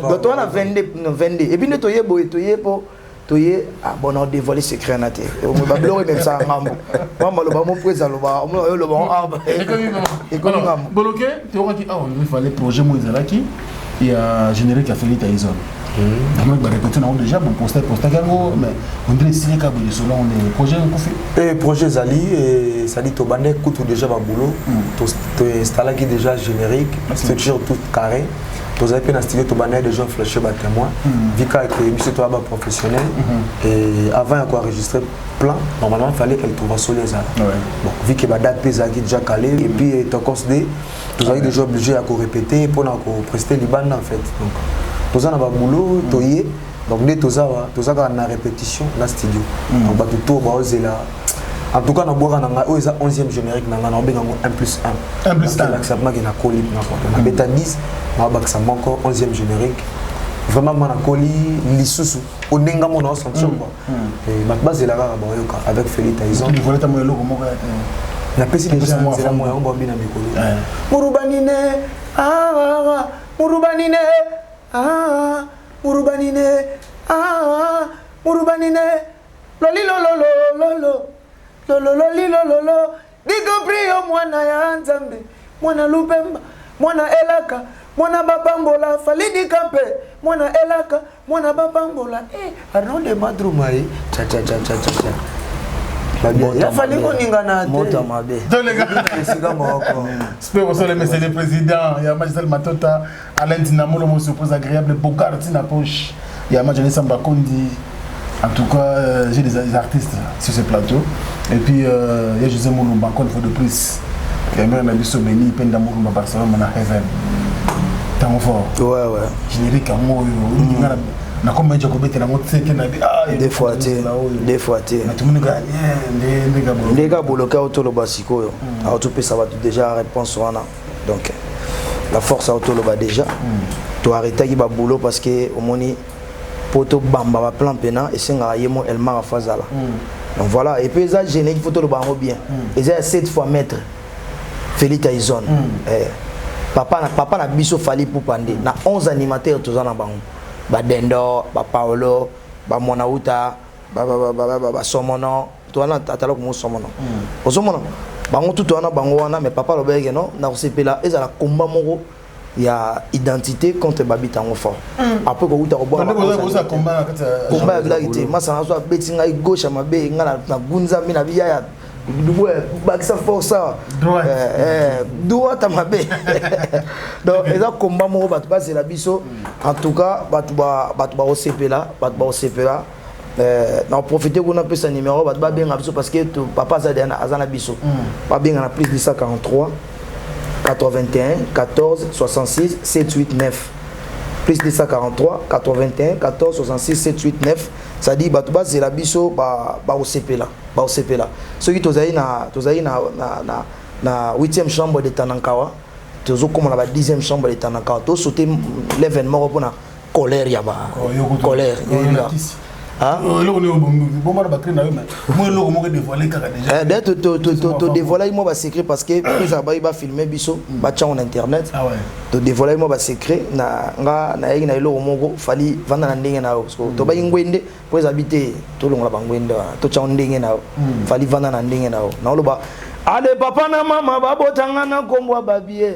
Donc toza na 22, 22 et puis nde toye boye, toye po toye ah bon, on dévoiler secret na te, babiloko ememisaka ngambo mwa maloba mo po ezaloba oloba ngo ekomi ngambo. Boloke toyokaki awa il fallait projet mo ezalaki ya générique ya Félix Tyson. Donc ba répété nango déjà, bon poster postaki yango, mais on dirait esili kaka boye lisolo yango nde projet ekufi. Projet ezali ezali, tobandaki kutu déjà baboulot, toinstallaki déjà générique, structure tout carré, tozali mpe na studio, tobandaki déjà flashe batémoin vu kaka biso toya baprofessionnel. Et avant ya koenregistrer plan, normalement il fallait qu'elle trouve solo ezala bon, vu que badate mpe ezalaki déjà calé et puis tokos d tozalaki déjà obligé ya korépéter mpona koprester libanda en fait. Donc toza na baboulot, toye donc nde toza wa toza kaka na répétition na studio. Donc bato to baozela en tout cas na bwaka na ngai oyo eza 11e générique na ngai, naobenga yango 1 plus 1. 1 plus 1. Elakisa mpaki nakoli na nabeta 10, naobakisa moko, 11e générique. Vraiment ma nakoli lisusu ondenga mo na osentir quoi. Bato bazela kaka baoyoka avec Félix Tyson. Eloko moko ya te. Napesi déjà nzela mo yango babina mikolo murubanine murubanine murubanine murubanine lolilololololo lolololilololo DiCaprio mwana ya Nzambe, mwana lupemba, mwana elaka, mwana bapambola Fally Dicampe, mwana elaka, mwana bapambola eh, Arnaud de Madruma ye cha cha cha cha cha cha ya Fally koningana te mabe. Esika moko. Super, bonsoir, monsieur le président. Il y a Magisel Matota, Alain Dinamolo, mon surprise agréable, Bogart, Tina Poche. Il y a Majali Samba Kondi. En tout cas, j'ai des artistes sur ce plateau. Et puis, il y a José Moulumba, encore une fois de plus. Il y a même Nabiso Beni, Penda Moulumba, Barcelone, Mana Heaven. Tango fort. Ouais. Générique, en haut, nakoma nje kobetela yango teke na bi deux fois te, deux fois te. Natomoni kaka ndenge ndenge boloke aotoloba sikoyo, aotopesa bato déjà réponse wana. Donc la force aotoloba déjà, toarrêtaki baboulot parce que omoni po tobamba baplan mpena esengaka ye mo Elmar afo azala. Donc voilà, et puis eza générique, faut toloba yango bien, eza ya 7 fois maître Félix Tyson. Papa na papa na biso Fally Ipupa nde na 11 animateurs toza na bango, badendo, bapaolo, bamwana uta, basomono to wana, atala komosomono ozomona bango tutu wana, bango wana. Mais papa alobaki no na kosepela ezala komba moko ya identité contre Babitango Fort. Après kouta kobwaka komba ya bilaki te, masanga so abeti ngai gauche ya mabe, ngai nagunzami na biyaya bakisa force awa droite ya mabe. Donc eza komba moko bato bazela biso. En tout cas bato bakosepela, bato bakosepela. Na profite kuna apesa numéro, bato babenga biso parce que papa aza aza na biso. Babenga na plus 243 81 14 66 789, plus 243 81 14 66 789. C'est-à-dire bato bazela biso, bakosepela, bakosepela soki tozali na tozali na, na, na, Na 8e chambre de Tanankawa, tozokóma na ba 10e chambre de Tanankawa, tosaute level moko mpona colère ya ba Oh, colère. Eloko nini bomba na bacri na yo, mais moi eloko moko dévoilé kaka déjà. D'ailleurs, todévoilaki mwa basecret parce que ezala bayi bafilme biso, batya ngo na internet. Ah ouais. Todévoilaki mwa basecret na nga, nayaki na eloko moko. Fali vanda na ndenge na yo, parce que tobaki ngwende mpo ezabi te, tolongola bangwende wana, totya ngo ndenge na yo. Fali vanda na ndenge na yo, naoloba ale papa na mama babotanga na nkombo ya babie.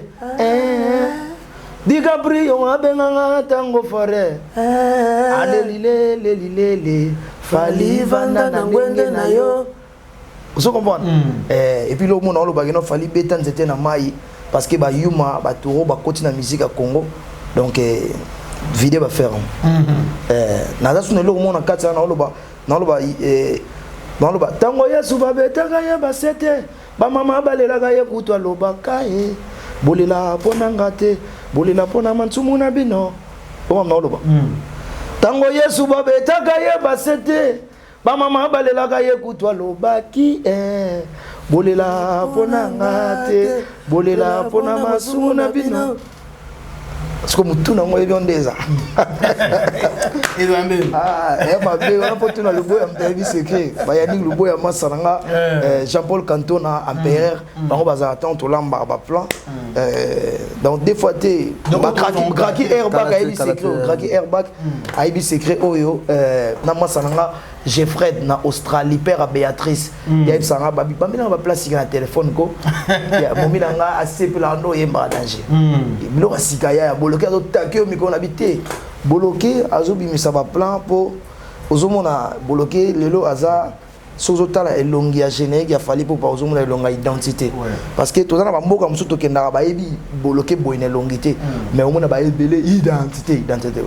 DiCaprio abenganga ntango fore alelilelelilele. Fali vanda na ndenge na yo, ozo comprendre? Et puis lomona olobaki no Fali beta nzete na mai parce que bayuma batoro bakoti na musique ya Congo. Donc vide bafaire naza suna eloko moko na kati wana, naoloba naoloba naoloba ntango Yesu babetaka ye basete, bamama balelaka ye, kutu alobaka ye: "Bolela mpo na nga te, bolela mpo na mantsumu na bino." Omam naoloba ntango Yesu babetaka ye basete, bamama balelaka ye, kutu alobaki: "Bolela mpo na nga te, bolela mpo na masumu na bino." Siko motu nango oyebi nde eza. Eza nde. Ya mabe wana mpo tuna Luboya, moto ayebi secret bayanik Luboya, masa na nga Jean Paul Cantona empereur. Bango bazala ntango tolambaka baplan. Donc des fois te bagraki airbag ayebi secret, graki airbag ayebi secret oyo na masa na nga Jeffred na Australie, père ya Béatrice. Yayebisaka nga babi bambi nanga baplace na telefone ko momi na nga asepelaka nde oyembaka danger. Biloko ya sika ya ya Boloke azotake yo mikolo na bi te. Boloke azobimisa baplan mpo ozomona Boloke lelo aza. Soki ozotala elongi ya générique ya Fali Pupa, ozomona elongi ya identité, parce que toza na bamboka mosusu tokendaka, bayebi Boloke boye na elongi te, mais omona bayebele identité, identité.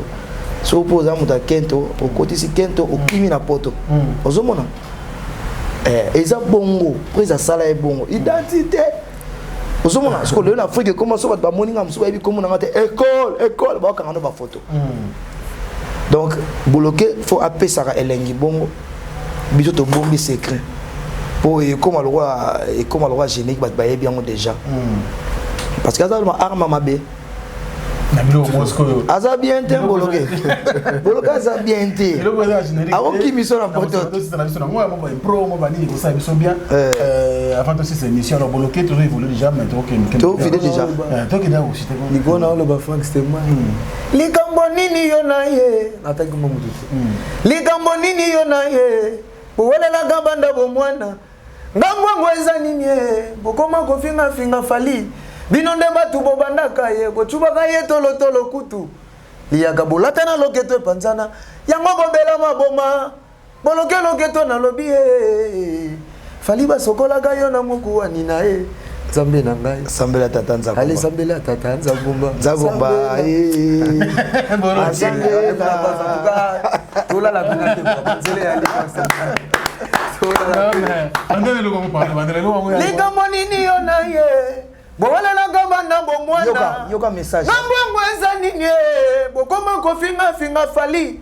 Soki mpo oza moto ya kento, okotisi kento, okimi na poto, ozomona eza bongo mpo eza sala ye bongo identité. Ozomona siko lelo na Afrique ekoma so bato bamoni nga mosusu bayebi komona nga te, école école baokanga no bafoto. Donc Boloke faut apesaka elengi bongo. Biso tobombi secret mpo ekoma lokola générique, bato bayebi yango déjà, parce que aza ma arme mabe. Na biloko moko sikoyo. Aza bien te Boloke, Boloke aza bien te. Eloko eza générique. Akokimiso na poto. Tosisa na biso nango ya moko impro mo banini kosala biso bien avant tosisa émission. Alors Boloke, tozo évolue déjà, mais tokende. Tovide déjà. Tokende akosite. Likolo na oloba Frank Stema: likambo nini yo na ye? Nataki mo motu te. Likambo nini yo na ye bowelelaka banda bomwana? Ngambo yango eza nini ye bokoma kofingafinga Fali? Bino nde bato bobandaka ye kocubaka ye tolotolo, kutu liyaka bolata na loketo epanzana yango bobela maboma. Boloke loketo nalobi ye Fali basokolaka yo na mokuwani na ye. Nzambe na ngai. Sambela tata. Ale. Nzagomba. Sambela tata Nzagomba. Nzagomba. Asambela. Tolala mpena te, nzela ya likansa. Bandele eloko yango, pardon, bandele eloko yango. Likambo nini yo na ye bowelelaka bana bomwana? Yoka, yoka message. Na mbongo eza nini ye bokoma kofingafinga Fali?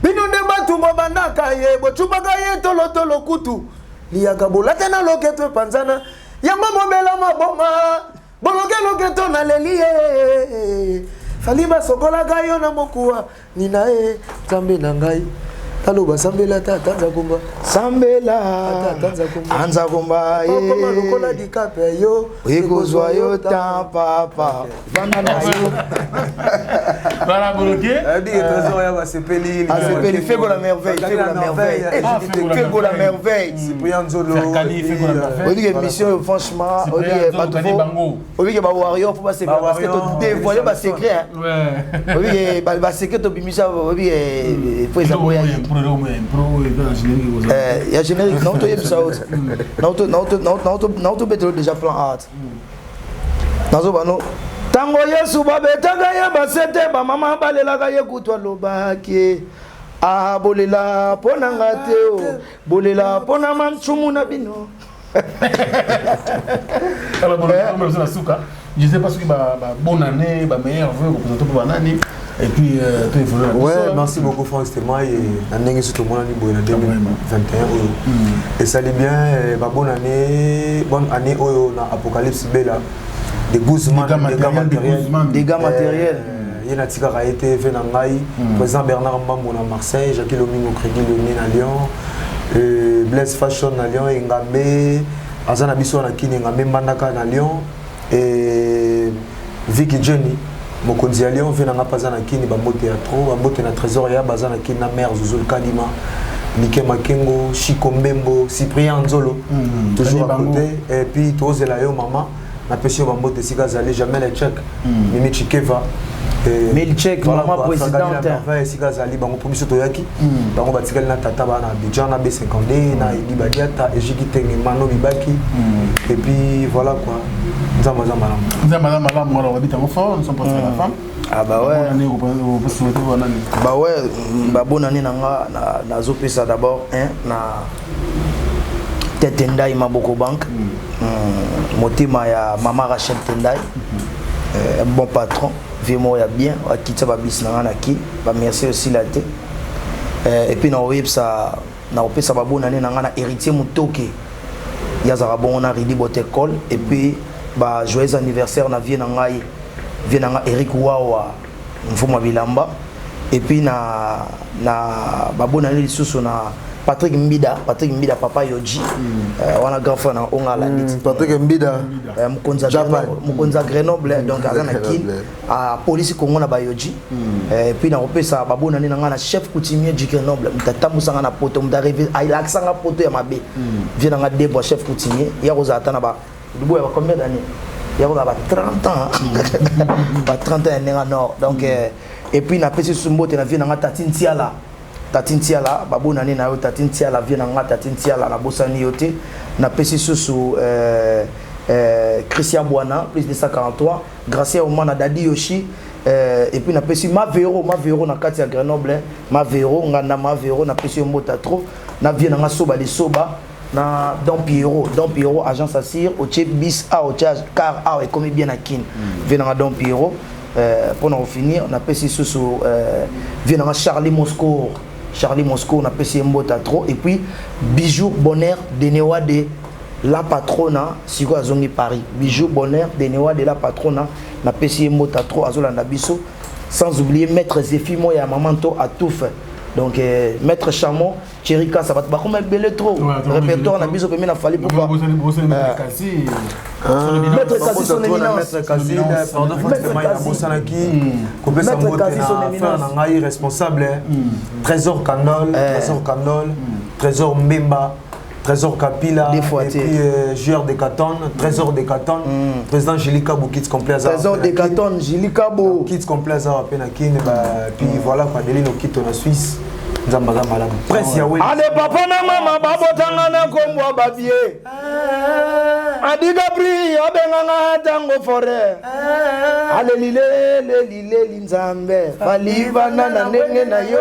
Bino nde bato bobandaka ye bocubaka ye tolotolo, kutu liyaka bolata na loketo epanzana yango bobela maboma. Boloke loketo naleli ye Fali basokolaka yo na mokuwa nina ye. Nzambe na ngai, taloba sambela tata Nzakomba. Sambela. Tata Nzakomba. Anzakomba. Okoma lokola dikape yo. Ekozwa yo ta papa vanda na yo. Voilà, Boloke. Trésor ya basepeli. Asepeli Fego la merveille, Fego la merveille. Ah, Fego la Fego la merveille. Cyprien Nzolo. Ferkani, Fego la merveille. Oyebike émission oyo, franchement, Cyprien oyebike Nzolo, bato Kani Bango. Oyebike bawarrior fo basepela parce que todévoile basecret. Oyebike basecret tobimisa, oyebike fo eza boya ya générique. Nao toyebisa yo, naotobetelo déjà plan art. Nazoba no ntango Yesu babetaka ye basete, bamama balelaka ye, kutu alobaki: "Ah, bolela mpo na nga te o, bolela mpo na mantsumu na bino." Alors Boloke, comme na suka, je sais pas soki ba bonne année, ba meilleur vœu kopresente mpo banani. Et puis, euh, toi, il faut Ouais, merci beaucoup Franck Stemay et na ndenge surtout tomonani boye na 2021 oyo esali bien eh, ba bonne année bonne année oyo na Apocalypse Bella de Guzman Dégâts matériels, de Guzman. Dégâts matériels. ye natikaka ye te ve na ngai président Bernard Mbambo na Marseille Jacques Lomingo Crédit Lyonnais na Lyon euh, Blaise Fashion na Lyon Engambe aza na biso na Kini Engambe Mbandaka na Lyon et Vicky Jenny mokonzi ya Lyon ve na nga mpe aza na Kini bambote ya trop bambote na Trésor ya baza na Kini na mère Zuzul Kadima Nike Makengo Chico Mbembo Cyprien Nzolo toujours à Dani Bango. côté et puis tozela yo mama napesi yo bambote esika azali jamais le check Mimi Chikeva Milchek, maman présidente. esika azali bango mpo biso toyaki bango batikali na tata baa na abidjan na b52 na edi badiata ejiki tenge mano bibaki et puis voilà quoi nzambe aza malamu Nzambe aza malamu, alors, on habite en fort, nous sommes passés à la fin. Ah bah ouais. Bonne année, on peut souhaiter bonne année. Bah ouais, bah bonne année na nga na nazopesa d'abord hein na Tete Ndai Maboko Bank. Motema ya Mama Rachel Tendai. Un bon patron, vieux moko ya bien, akitisa ba bis na nga na ki, ba merci aussi la te. Et puis na oyebisa na opesa ba bonne année na nga na héritier Mutoke. Yazaka bongo na Ridi Botekol et puis ba joyeux anniversaire na vieux na ngai, vieux na nga Eric Wawa Mfuma Bilamba et puis na na ba bonne année lisusu na Patrick Mbida, Patrick Mbida papa Yoji. Wana grand frère na onga la dit. Patrick Mbida. Mokonzi ya Japan. Grenoble, mokonzi ya Grenoble donc aza na Kin a police Congo na bayoji. Et puis na kopesa ba bonne année na nga na chef coutumier du Grenoble, mutu atambusanga na poto, mutu arrivé alakisanga poto ya mabe. Vieux na nga Debo chef coutumier, ya kozala ata na ba Dubo ya ba combien d'années? Ya kozala ba 30 ans. Ba 30 ans ya ndenge nord. Donc et puis na pesi sumbote na vieux na nga Tati Ntiala. Tati Ntiala, ba bonne année na yo Tati Ntiala, vieux na nga Tati Ntiala na bosani yo te. Na pesi susu Christian Bwana plus 243, Gracia Omana Dadi Yoshi et puis na pesi Mavero, Mavero na kati ya Grenoble, Mavero nganda Mavero na pesi yo mbota trop, na vieux na nga soba de soba na Don Pierrot, Don Pierrot agence Assir, otie bis A, otie car A et comme bien à Kin. Vieux na nga Don Pierrot pour en finir, na pesi susu vieux na nga Charlie Moscow. Charlie Moscow na pesi mbota trop et puis Bijou Bonheur Denewa de la patrona siko azongi Paris. Bijou Bonheur Denewa de la patrona na pesi mbota trop azolanda biso sans oublier maître Zephy Moya maman to à tout fait. Donc maître Chamon Thierry Kassa bat ba comme belé trop répertoire na biso pemena fali pourquoi Maître Kasi Maître Kasi son éminence Maître Kasi pardon Franck Maï na bosanaki kopesa Maître mbote Kasi, son na éminence. frère na ngai responsable Trésor Kandol Trésor Kandol Trésor Mbemba Trésor Kapila Des fois, et t'es- puis joueur de Caton, Trésor de Caton, président Gili Kabo Kids complet Azar. Trésor de Caton, Gili Kabo. Kids complet Azar pe na Kin, bah puis voilà quoi, Delino Kito na Suisse. Nzamba za malamu. Presse ya Weli. Ale papa na mama babotanga na kombwa babie. Adi Gabri abenganga tango forêt. Ale lile le lile linzambe. Falivana na ndenge na yo.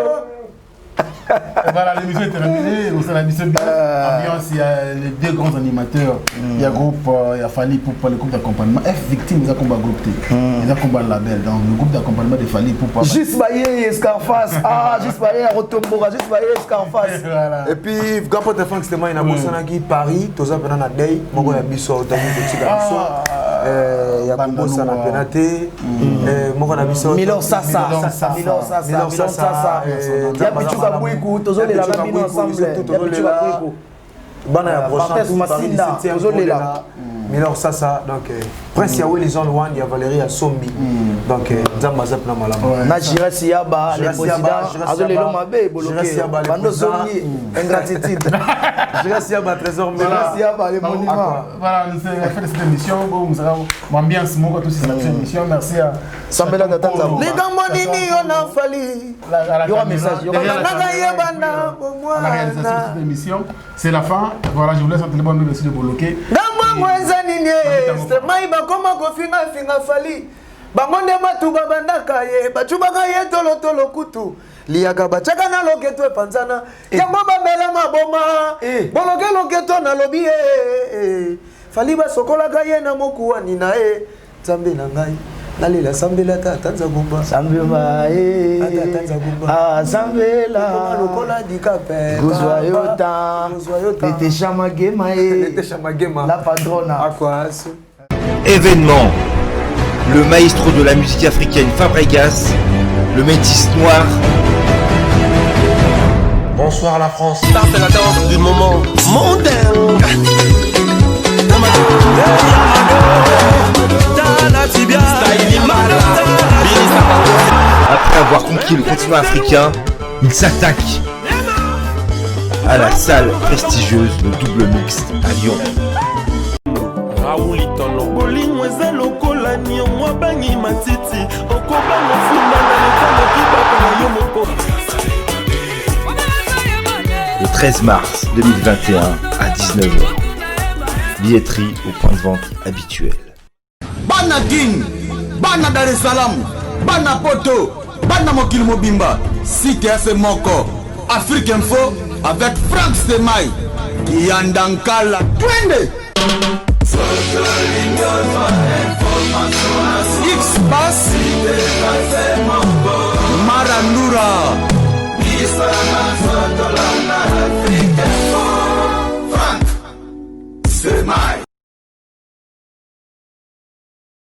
Voilà, l'émission est terminée. Au sein de la mission bien. Ambiance, il y a les deux grands animateurs. Il y a groupe, il y a Fally pour le groupe d'accompagnement. F victime, ils ont combat groupe T. Ils ont combat label. Donc le groupe d'accompagnement de Fally pour Juste Baye, Scarface. Ah, juste Baye, Rotombora, juste Baye, Scarface. Voilà. Et puis, grand pote Franck Stéman, il a bosanaki Paris, toza pena na day, moko ya biso otaki kotika biso. Ya kobosana pena te. Moko na biso Milor Sasa. Milor Sasa. Milor Sasa. Milor Milor Sasa. Sasa. Ya Pichuka Bouikou, tozolela na bino ensemble. Ya Pichuka Bouikou. Bana ya prochain Barthez tour, Paris Massinda, 17e, tozolela. Milor Sasa, donc Prince Yahweh les One, il y a Valérie Asombi. Donc Nzamba aza pena malamu. Na Jira Siaba, le Jira Siaba, président, Jira azolelo Siaba. mabe, boloke. Jira Siaba, le Bando président. zongi, ingratitude. Jira Siaba, Trésor Mbela. Jira Siaba, le monument. Voilà, c'est la fin de cette émission. Bon, nous avons l'ambiance, mon tous c'est la émission. Merci à Sambela Tata Nzambo. Likambo nini yo na fali. la Il y aura caméra, message, il y aura derrière la Nanga caméra, yebana à la réalisation de cette émission. C'est la fin. Voilà, je vous laisse entre les bonnes aussi de bloquer. Ngambo eza nini ye? Stemai bakoma kofinga finga fali. Bango nde batu babandaka ye, bacubaka ye tolotolo kutu. Liaka batiaka na loketo epanzana. Yango bamela maboma. Boloke loketo nalobi ye. Fali basokolaka ye na mokuwani na ye. Nzambe na ngai. Nalela sambela tata nzagumba. Sambela eh. Tata nzagumba. Ah sambela. Lokola dikape. Kozwa yo ta. Kozwa yo ta. Letesha magema eh. Letesha magema. La padrona. Akwasu. Événement. Le maestro de la musique africaine Fabregas, le métis noir. Bonsoir la France. Ça c'est la danse du moment. Mondain. Après avoir conquis le continent africain, il s'attaque à la salle prestigieuse le double mixte à Lyon. Bolingo eza lokola niongo abangi matiti okobanga funda na leta kibaka na yo moko. Le 13 mars 2021 à 19h. Billetterie au point de vente habituel. Bana Kin, bana Dar es Salaam, bana Poto, bana mokili mobimba, site ya se moko, Afrique Info avec Frank Stemay, Kiyanda Nkala, twende! X Bass, Marandura. Frank Stemay.